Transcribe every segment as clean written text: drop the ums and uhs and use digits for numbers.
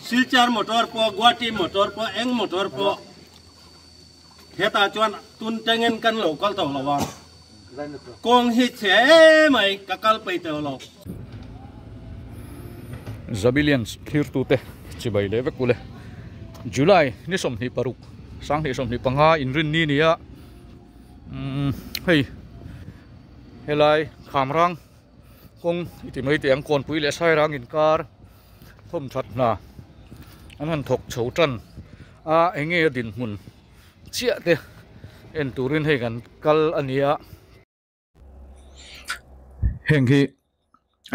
Silchar motor pawh Guwahati motor pawh eng motor pawh hetah chuan tun tangin kan lo kal tawh lo a kawng hi chhe emai ka kal peih tawh lo. Zabilians thirtute chibai leh vek ule July ni 26 2025 inrinni nia umm hei helai Khamrang kawng i ti mai teh ang Kawnpui leh Sairang inkar thawm that hna an han thawk chho tan a eng nge a dinhmun chiah te en turin hei kan kal a ni a. Heng hi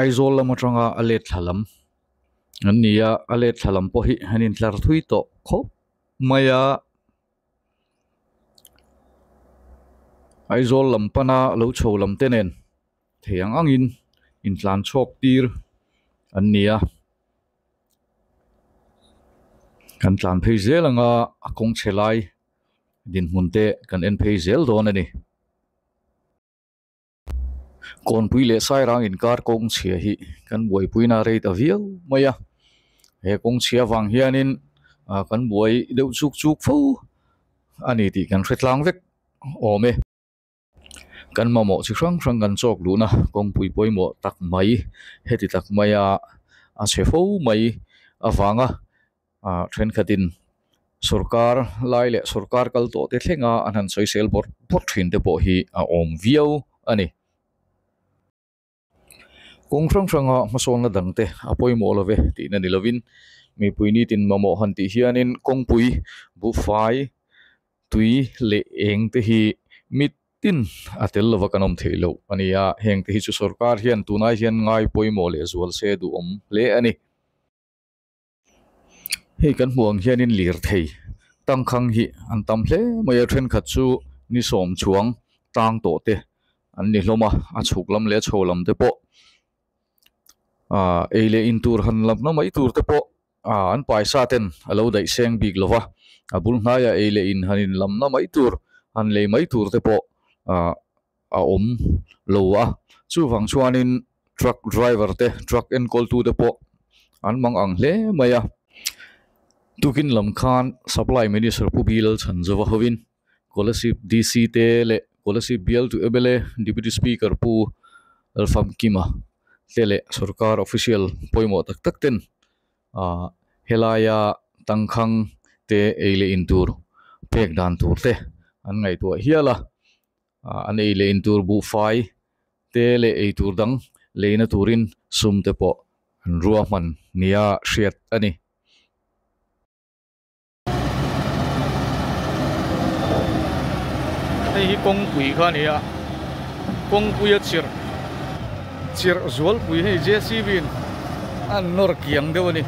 Aizawl lam atanga a let thla lam an ni a a let thla lam pawh hi an intlar thui tawh khawp mai a. Aizawl lam pana lo chho lam te nen thei ang angin intlan chhawk tir an ni a kan tlan phei zel anga a kawng chhe lai dinhmun te kan en phei zel dawn a ni. Kawnpui leh Sairang inkar kawng chhia hi kan buaipuina rei ta viau mai a, he kawng chhia vang hianin ah kan buai deuh chuk chuk fo a ni tih kan hre tlang vek awm e. Kan mamawh chi hrang hrang kan chawk luhna kawngpui pawimawh tak mai heti tak maia a chhe fo mai avanga ah thenkhatin sorkar lai leh sorkar kal tawh te thlenga an han sawisel bawrh bawrh thin te pawh hi a awm viau a ni. Kawng hrang hranga hmasawnna dang te a pawimawh lo ve tihna ni lovin mipui nitin mamawh han tih hianin kawngpui buhfai tui leh eng te hi mit tin a tel lova kan awm theih loh a ni a, heng te hi chu sorkar hian tunai hian ngai pawimawh leh zual se duhawm hle a ni. Hei kan hmuh ang hianin lirthei tangkhang hi an tam hle mai a thenkhat chu ni sawm chhuang tang tawh te an ni hlawm a a chhuk lam leh a chho lam te pawh ahh ei leh in tur han lamna mai tur te pawh ahh an paisa ten a lo daih seng bik lo va a bul hnaiah ei leh in han in lamna mai tur han lei mai tur te pawh ahh a awm lo a chuvang chuanin truck driver te truck enkawl tu te pawh an mang ang hle mai a tukin lam khan supply minister pu Bilal Chhanzova hovin Kolasib D_C te leh Kolasib bial tu M_L_A deputy speaker pu Lalfamkima te leh sorkar official pawimawh tak tak ten ah helaia tangkhang te ei leh in tur pek dan tur te an ngaihtuah hial a. ah an ei leh in tur buhfai te leh ei tur dang leina turin sum te pawh an ruahman nia hriat a ni. Hei hi kawngpui kha a ni a, kawngpui a chirh chirh zualpui hei J C B in a nawr kiang deuh a ni.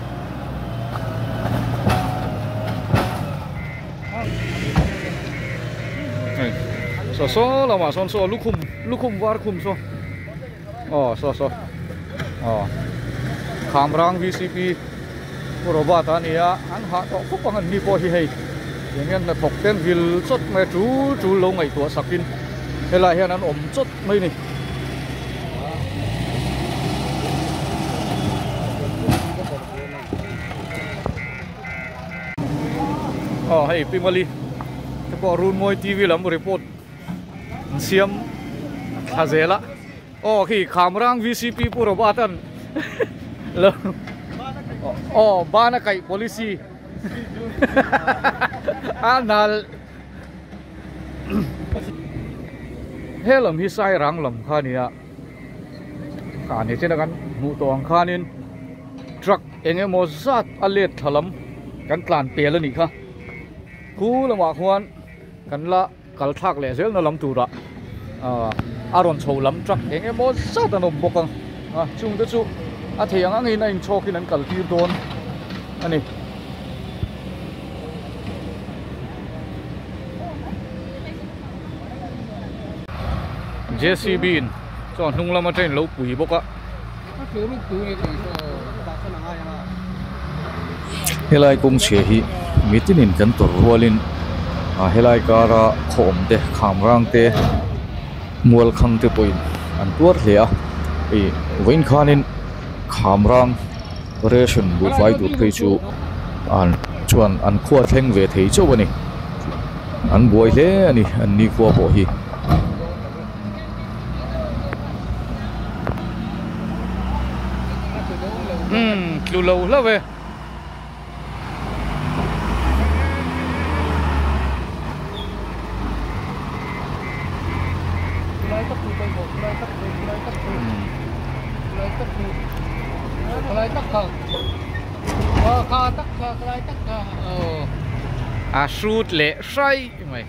Hei saw saw lamah sawn saw lukhum lukhum var khum saw aw saw saw aw Khamrang V C P Pu Robert a ni a an hah tawh khawp ang an ni pawh hi hei tiang hian hnathawk te an vil chawt mai a tul tul lo ngaihtuah sakin helaiah hian an awm chawt mai a ni. Aw hei Pi Mali te pawh Runmawi T_V lam report an siam thla zel a aw khi Khamrang V_C_P Pu Robert an lo aw bana kaih policy a nal he lam hi Sairang lam kha a ni a kha ni chen a kan hmuh tawh ang khanin truck eng emaw zat a let thla lam kan tlan pel a nih kha khu lamah khuan kan la kal thlak leh zel na lam turah ah a rawn chho lam truck eng emaw zat an awm bawk ang a chung te chu a thei ang angin a inchhawkin an kal tir dawn a ni. J C B in chuan hnung lama train lo pui bawk a. Helai kawng chhia hi mitinin kan tawrh rualin ah helai kara khaw awm te kham rang te mual khang te pawhin an tuar hle a ih vawiin khanin kham rang. Ration buhfai tur phei chu an chuan an khua thleng ve thei chauh a ni. An buai hle a ni an ni khua pawh hi. Umm tlu lo hlauh e. A hrut leh hraih mai.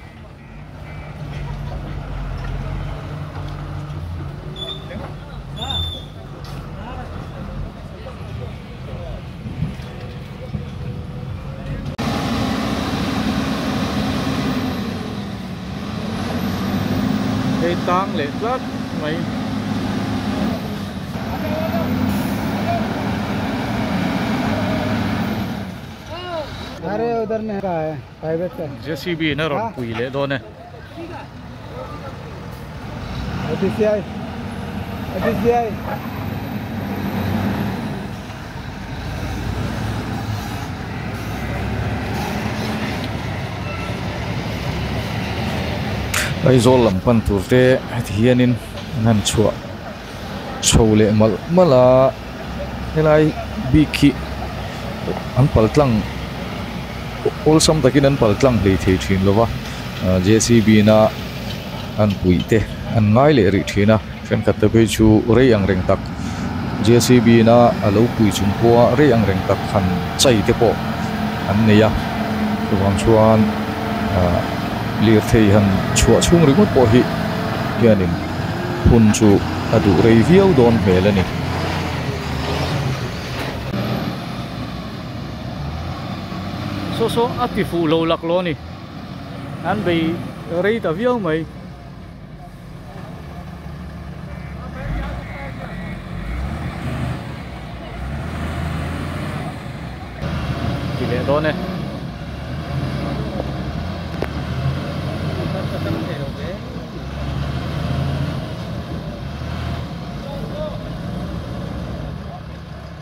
Hei tang leh tlat mai. JCB in a rawn pui leh dawn e. Aizawl lam pan tur te heti hianin an han chhuah chho leh malh malh a helai bik hi an pal tlang awlsam takin an pal tlang hlei thei thin lo va JCB na an puih te an ngai leh rih thin a thenkhat te phei chu rei ang reng tak JCB na a lo pui chung pawha rei ang reng tak han chai te pawh an nei a chuvang chuan ah lirthei han chhuah chhung ringawt pawh hi hianin hun chu a duh rei viau dawn hmel a ni. Saw saw a ti fuh lo lak lo a ni. An bei rei ta viau mai. Ti leh dawn e.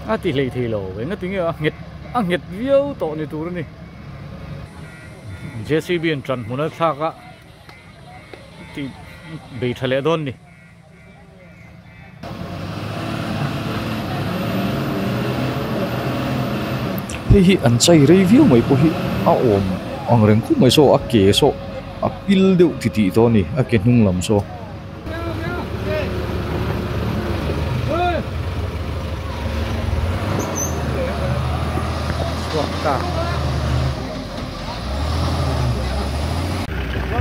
A ti hlei thei lo eng a ti nge a nghet a nghet viau tawh ni tur a ni. JCB in ṭan hmun a thlak a tih bei ṭha leh dawn ni. Hei hi an chai rei viau mai pawh hi a awm ang reng khawp mai saw a ke saw a pil deuh ti tih tawh a ni a ke hnung lam saw.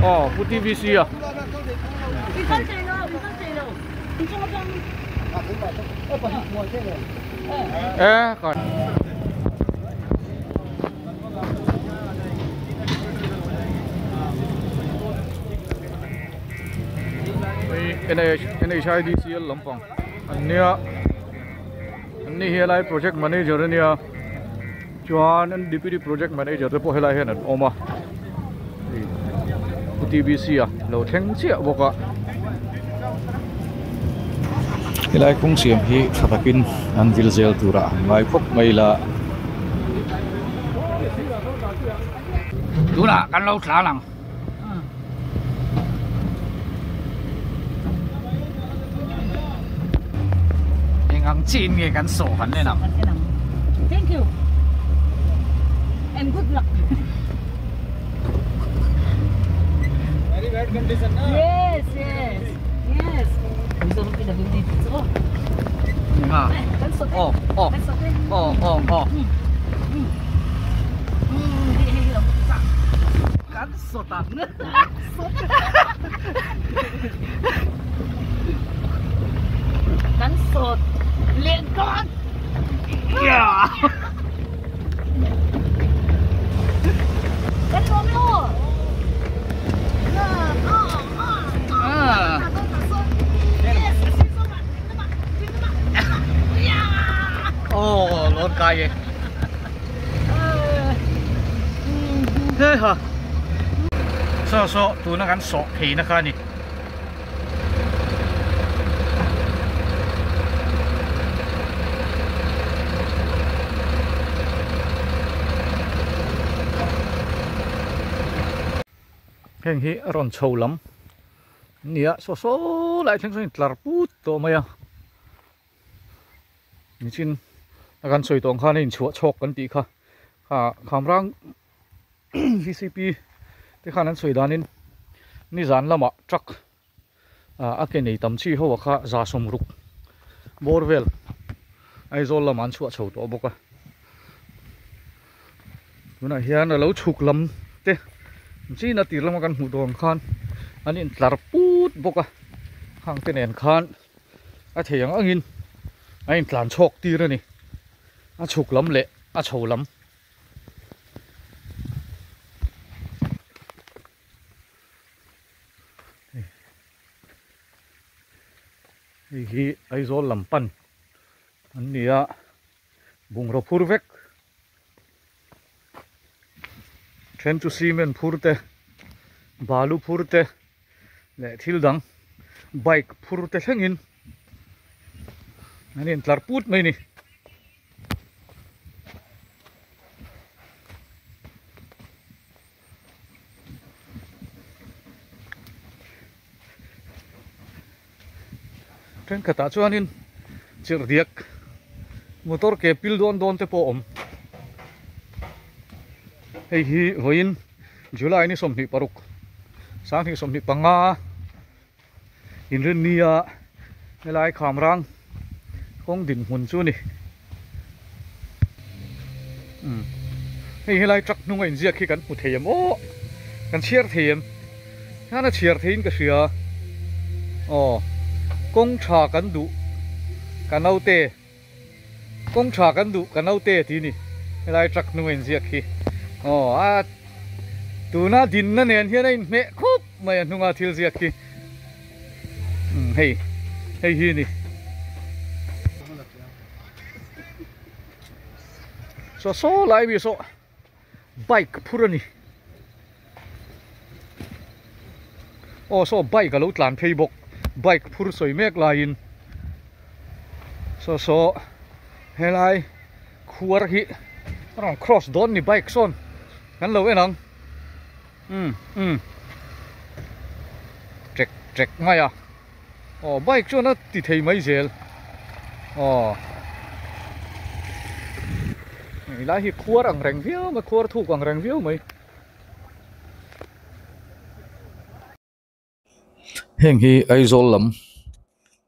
Aw pu TVC a. NHIDCL lampang an nia an ni hi helai project manager a nia chuan an deputy project manager te pawh helai hian an awm a pu TBC a lo thleng chiah bawk a. Helai kawng siam hi tha takin an vil zel turah an ngai khawp mai la. Tunah kan lo tlan ang. Eng ang chiin nge kan sawh kan en ang. Thank you and good luck. Very bad condition na. Yes, yes. Yes. Mizoram PWD tih chu aw. Nga. Kan sawt e. Aw, aw. Kan sawt e. Aw, aw, aw. Kan sawt ang. Kan sawt leh dawn. Kan lawm e aw. Aw lawn kai e. He ha. Saw saw tuna kan sawh phei na kha a ni. Heng hi a rawn chho lam an ni a, saw saw lai thleng sawn in tlar put tawh mai a. Nichin a kan sawi tawh ang khan a inchhuah chhawk kan tih kha kha Khamrang VCP te khan an sawi danin nizan lamah truck a ke nei tam chi ho a kha za sawmruk bawr vel Aizawl lamah an chhuah chho tawh bawk a tunah hian a lo chhuk lam te chin a tir lama kan hmuh dawn khan an intlar put bawk a hang te nen khan a thei ang angin a intlan chhawk tir a ni a chhuk lam leh a chho lam. Hei hi Aizawl lam pan an ni a, bungraw phur vek then chu cement phur te balu phur te leh thil dang bike phur te thlengin an intlar put mai a ni. Thenkhatah chuanin chirhdiak motor ke pil dawn dawn te pawh a awm. Hei hi vawiin July ni 26 2025 inrinnia helai Khamrang kawng dinhmun chu a ni. Umm hei helai truck hnunga inziak hi kan hmu thei em aw kan chhiar thei em hian a chhiar theiin ka hria aw kawng tha kan duh ka naute kawng tha kan duh ka naute tih a ni helai truck hnunga inziak hi aw a tuna dinna nen hian a inhmeh khawp mai a hnunga thil ziak hi umm hei hei hi a ni. Saw saw lai mi saw bike phur a ni aw saw bike a lo tlan phei bawk bike phur sawi mek laiin saw saw helai khuar hi a rawn cross dawn ni bike sawn kan lo en ang umm umm trek trek mai a. Aw bike chuan a ti thei mai zel aw hei lai hi khuar ang reng viau mai khuar thuk ang reng viau mai. Heng hi Aizawl lam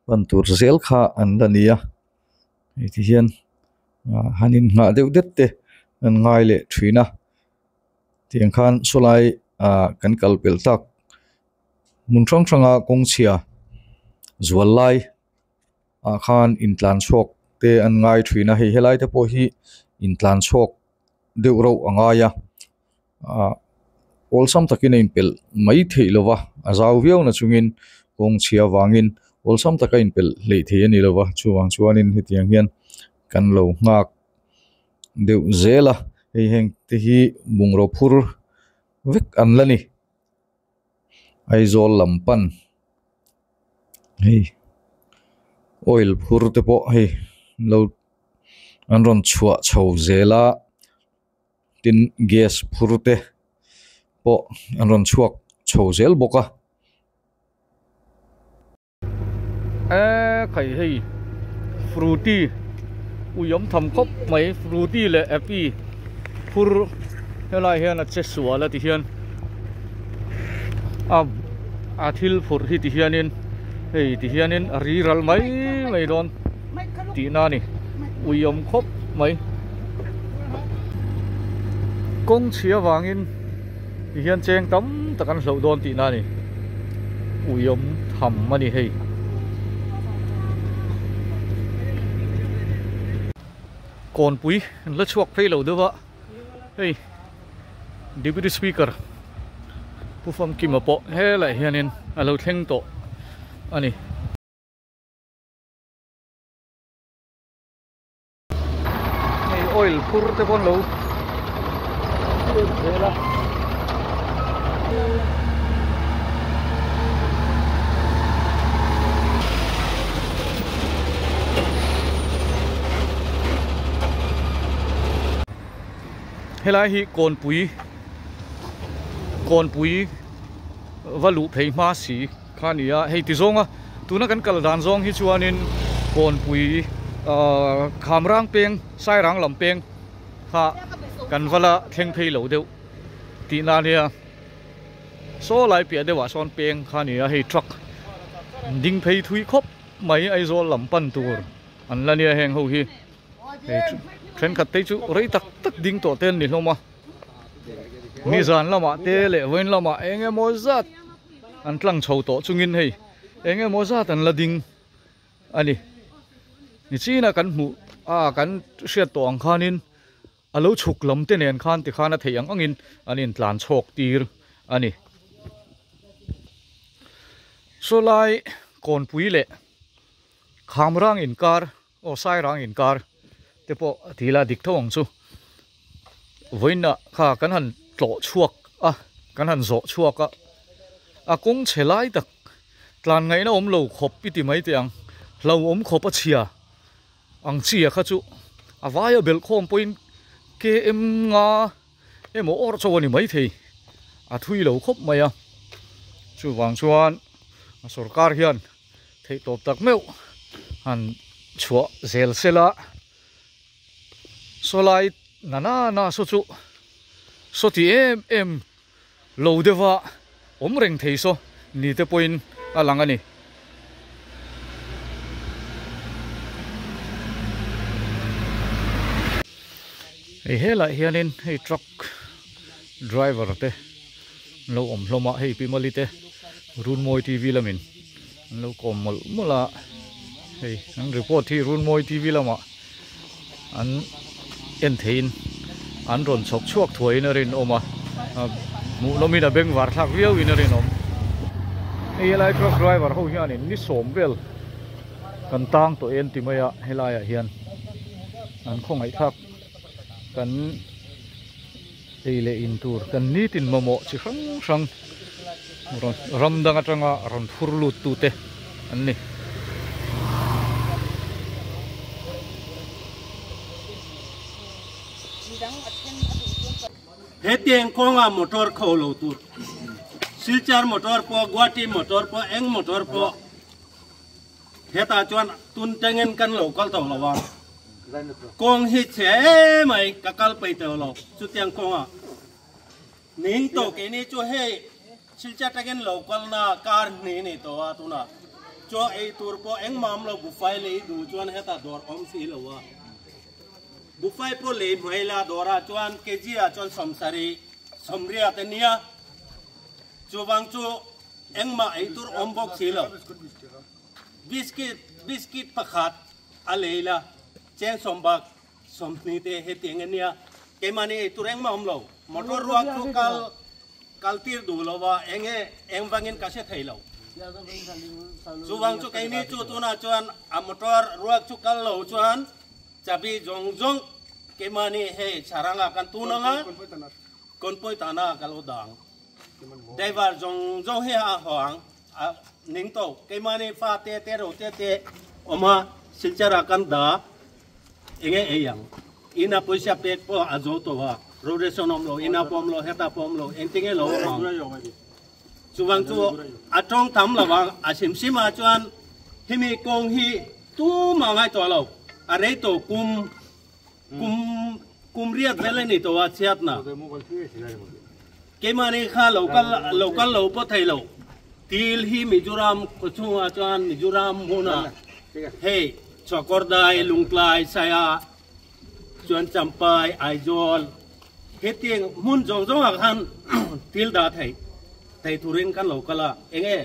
pan tur zel kha an la ni a hei ti hian han in nghah deuh det te an ngai leh thin a tiang khan sawlai ah kan kal pelh tak. Hmun hrang hranga kawng chhia zual lai ah khan intlan chhuak te an ngai thin a hei helai te pawh hi intlan chhuak deuh reuh a ngai a ah awlsam takin a inpelh mai theih lo va a zau viau na chungin kawng chhia avangin awlsam taka inpelh hleih thei a ni lo va chuvang chuanin hetiang hian kan lo nghak deuh zel a hei heng te hi bungraw phur vek an la ni. Aizawl lam pan hei oil phur te pawh hei lo an rawn chhuah chho zel a tin gas phur te pawh an rawn chhuak chho zel bawk a. E khai hei fruity ui awm tham khawp mai fruity leh appy phur helai hian a che sual a ti hian a a thil phurh hi ti hianin hei ti hianin a ri ral mai mai dawn tihna a ni ui awm khawp mai kawng chhia vangin. Ti hian cheng tam tak an hloh dawn tihna a ni. Uiawm tham a ni hei. Kawnpui an la chhuak phei lo deuh a, hei Deputy Speaker Pu Famkima pawh helaiah hianin a lo thleng tawh a ni. Hei oil phur te pawh an lo lut zel a. Helai hi kawnpui kawnpui. va luh phei hma si kha a ni a hei ti zawnga tuna kan kal dan zawng hi chuanin kawnpui ahh khamrang peng sairang lam peng kha kan va la thleng phei lo deuh tihna a nia saw lai piah deuhah sawn peng kha a ni a hei truck ding phei thui khawp mai Aizawl lam pan tur an la nia heng ho hi hei thenkhat te chu rei tak tak ding tawh te an ni hlawm a. Nizan lamah te leh vawiin lamah eng emaw zat an tlang chho tawh chungin hei eng emaw zat an la ding a ni. Nichina kan hmuh a kan hriat tawh ang khanin a lo chhuk lam te nen khan tikhan a theih ang angin an intlan chhawk tir a ni. Saw lai kawnpui leh khamrang inkar Aw Sairang inkar te pawh a ti la dik tho ang chu. Vawiinah kha kan han tlawh chhuak a, kan han zawh chhuak a, a kawng chhe lai tak tlan ngaihna awm lo khawp i ti mai teh ang, hlauhawm khawp a chhia ang chi a kha chu a vaia belh khawm pawhin KM nga emaw awrh chauh a ni maithei, a thui lo khawp mai a. Chuvang chuan a sorkar hian theih tawp tak meuh han chhuah zel sela saw lai na na na saw chu saw ti em em lo deuh a awm reng thei saw ni te pawhin a lang a ni. Hei helaiah hianin hei truck driver te an lo awm hlawm a hei pi mali te Runmawi T_V lamin an lo kawm mawlh mawlh a hei an report hi Runmawi T_V lamah an en theiin an rawn chhawk chhuak thuaiin a rinawm a hmuh lawmin a bengvar thlak viauin a rinawm hei helai truck driver ho hianin ni sawm vel kan tang tawh em ti mai a helaiah hian an khawngaih thlak kan. Ei leh in tur kan nitin mamawh chi hrang hrang rawn ram dang atanga rawn phur lut tu te an ni. Hetiang kawnga motor kho lo tur Silchar motor pawh Guwahati motor pawh eng motor pawh Hetah chuan tun tengin kan lo kal tawh lo a, kawng hi chhe emai ka kal peih tawh lo chutiang kawngah ning tawh keini chu hei Silchar tangin lo kalna kar hnih ni tawh a tunah chaw ei tur pawh engmah awm lo bufai lei duh chuan hetah dawr awm si lo a, bufai pawh lei hmai la dawrah chuan kg ah chuan 70 sawmriat a nia chuvang chu Engmah ei tur awm bawk si lo. Biscuit, biscuit pakhat a lei la, cheng sawmbak 20 te hetiang a nia. Keimahni ei tur engmah awm lo. Motor ruak chu kal kal tir duh lo va, eng nge eng vangin ka hre thei lo. Chuvang chu keini chu tunah chuan a motor ruak chu kal lo chuan chabi zawng zawng keimahni hei chharanga kan tun anga kawnpui tana ka lo dang. Driver zawng zawng hi a haw ang a ning tawh keimahni fa te te ro te te awm a Silchar ah kan dah enge ei ang ina pawisa pek pawh a zo tawh a road ration awm lo ina pawh awm lo hetah pawh awm lo engtinge lo awm ang chuvang chu a tawng tam lo ang a hrim hrim ah chuan hemi kawng hi tumah ngai tawh lo a rei tawh kum Kum kum riat vel a ni tawh a chhiatna. Keimahni kha lo kal lo kal lo pawh thei lo. Til hi Mizoram khaw chhungah chuan Mizoram hmunah hei Chhuakawrdai, Lungtlai, Saia chuan Champai, Aizawl hetiang hmun zawng zawngah khan til dah thei thei turin kan lo kal a. Enge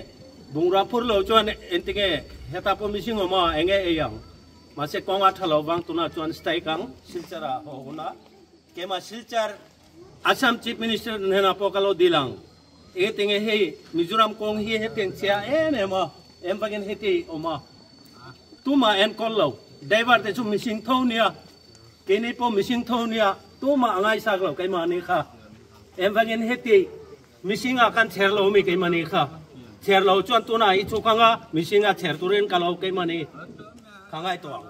bungrua phur lo chuan engtinge hetah pawh mihring awm a enge ei ang. Mahse kawng a tha lo vang tunah chuan strike ang Silchar ah haw hun a, keimah Silchar Assam Chief Minister hnenah pawh ka lo dil ang, enge tinge hei Mizoram kawng hi hetiang chhia em em a, em vangin heti awm a, tumah enkawl lo, driver te chu mihring tho nia, keini pawh mihring tho nia, tumah a ngaisak lo keimahni kha, em vangin heti mihring ah kan chher lo mi keimahni kha chher lo chuan tunah i chhuk anga mihring ah chher turin ka lo keimahni ka ngaihtuah ang.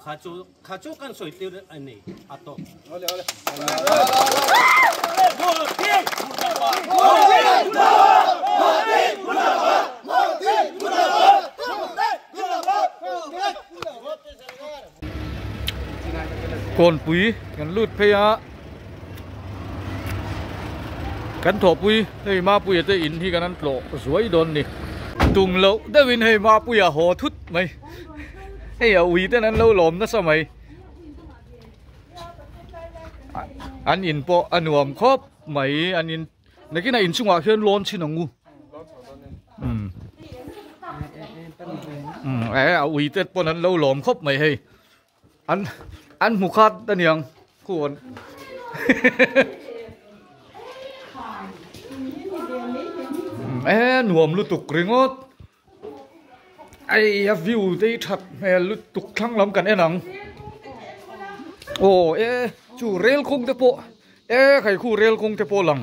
Kha chu kha chu kan sawi tir a ni a tawk. Kawnpui kan lut phei a kan thawhpui hei Mapuia te in hi kan an tlawh zuai dawn ni tum loh deuhin hei Mapuia haw thut mai hei a ui ten an lo lawm nasa mai an in pawh a nuam khawp mai an in nakinah inchungah khian lawn chhin ang u um um e a ui te pawn an lo lawm khawp mai hei an an hmu khat aniang khu an e nuam lutuk ringawt. Ai a view te hi that hmel lutuk thlang lam kan en ang aw e chu rel kawng te pawh e khai khu rel kawng te pawh lang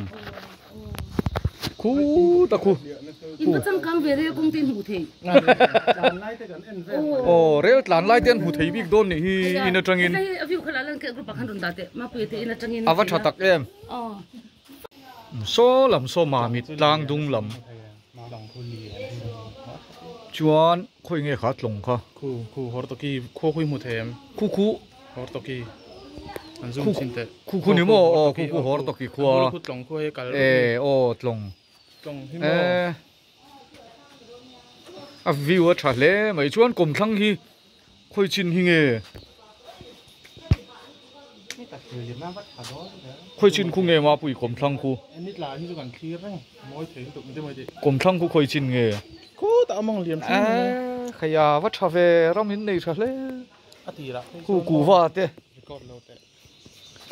khu ta khu in va changkang ve rel kawng te in hmuh thei aw rel tlan lai te an hmu thei bik dawn nih hi in atangin a view kha la lan group ah khan rawn dah teh mapui te in atangin a va tha tak em saw lam saw mamit tlang dung lam Chuan khawi nge kha tlawng kha? Khu khu hawr tawki khua khui hmu thei em? Khu khu hawr tawki an zoom chin teh. Khu khu ni maw? Aw khu khu hawr tawki khua. Khu tlawng khu hei kal. E aw tlawng. Tlawng hi maw? A view a tha hle mai chuan kawmthlang hi Khawi chin hi nge? Khawi chin khu nge Mapui kawmthlang khu? Kawmthlang khu khawi chin nge? Eee khaia va tha ve ram in nei tha hle. Khu kuva te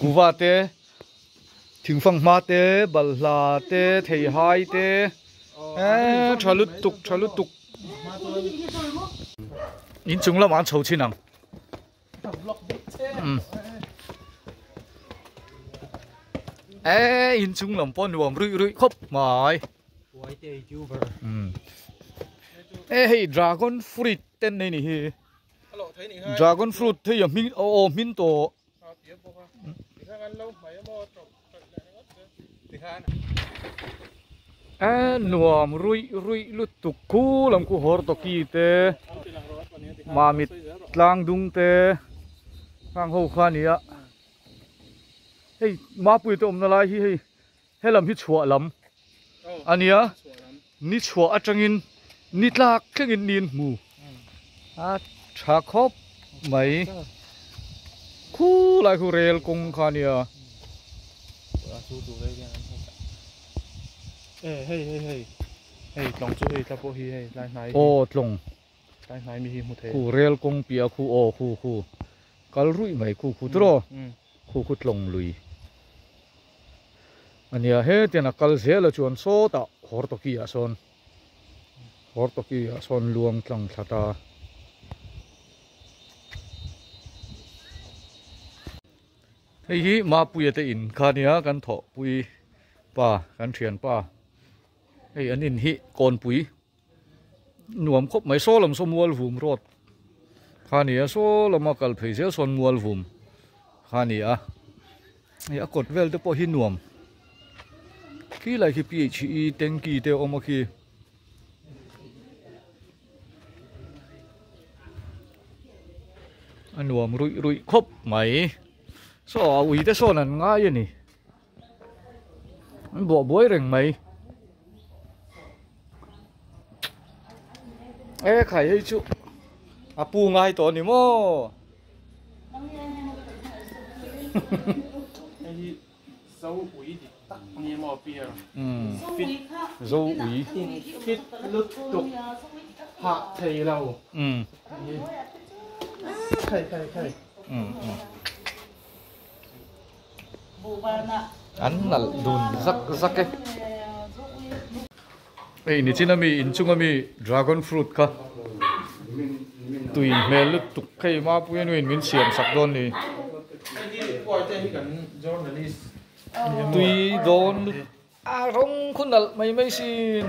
kuva te thingfang hma te balhla te theihai te eee tha lutuk tha lutuk. In chung lamah an chho chin ang. E in chung lam pawh nuam ruih ruih khawp mai. E hei dragon fruit ten nei ni hi. Dragon fruit hei a hming aw hmin tawh. E nuam ruih ruih lutuk khu lam khu hawr tawki te mamit tlang dung te hang ho kha ania hei mapui te awmna lai hi hei helam hi chhuah lam ania ni chhuah atangin ni tlak thlengin ni an hmu a tha khawp mai khulai khu rel kawng kha ania. Aw tlawng khu rel kawng piah khu aw khu khu kal ruih mai khu khu tiraw khu khu tlawng lui. Ania hetiang a kal zel a chuan sawtah hawr tawki ah sawn hawr tawki ah sawn luang tlang thla ta. Hei hi Mapuia te in kha ania kan thawhpui pa kan thian pa hei an in hi kawnpui nuam khawp mai saw lam saw mual vum road kha ania saw lama kal phei zel sawn mual vum kha a ni a. Hei a kawt vel te pawh hi nuam khi lai khi PHE tanky te a awm a khi a nuam ruih ruih khawp mai saw a ui te sawn an ngai a ni an buah buai reng mai e khai hei chu a pu ngai tawh a ni maw. Zo ui fit lutuk hah thei lo khai khai khai an nalh dun zak zak e hei nichin ami inchung ami dragon fruit kha tui hmel lutuk hei mapuia nuin min siam sak dawn ni tui dawn a rawng khu nalh mai mai sin.